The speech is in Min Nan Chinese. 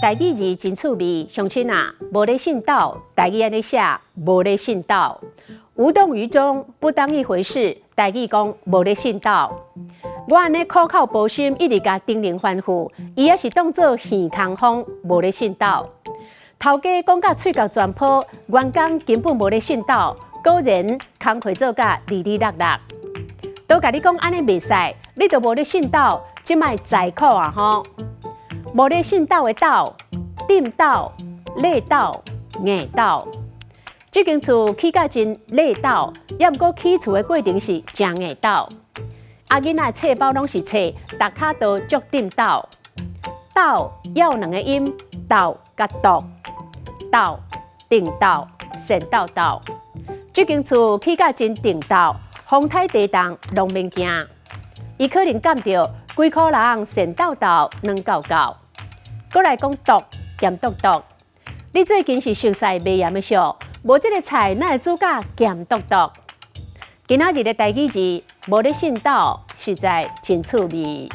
台語字真趣味，鄉親啊，無咧信鬥，台語按呢寫，無咧信鬥，無動於衷，不當一回事。台語講無咧信鬥，我按呢苦口婆心一直共叮嚀吩咐，伊猶是當做耳空風，無咧信鬥。頭家講甲喙角全破，員工根本無咧信鬥，果然工課做甲離離落落。都共你講按呢袂使，你都無咧信鬥，這擺在苦啊吼！無咧信鬥的鬥，頂鬥、禮鬥、硬鬥。這間厝起甲真禮鬥，猶毋過起厝的過程是誠硬鬥。啊，囡仔冊包攏是冊，逐跤都足頂鬥。鬥有兩個音，鬥佮毒，鬥、頂鬥、善鬥鬥。這間厝起甲真頂鬥，風颱地動攏免驚。伊可能感著規箍人善鬥鬥，軟厚厚。閣來講毒，鹹篤篤。你最近是熟似賣鹽的俗，無這个菜哪會煮甲鹹篤篤？今仔日的台語字，無咧信鬥，實在真趣味。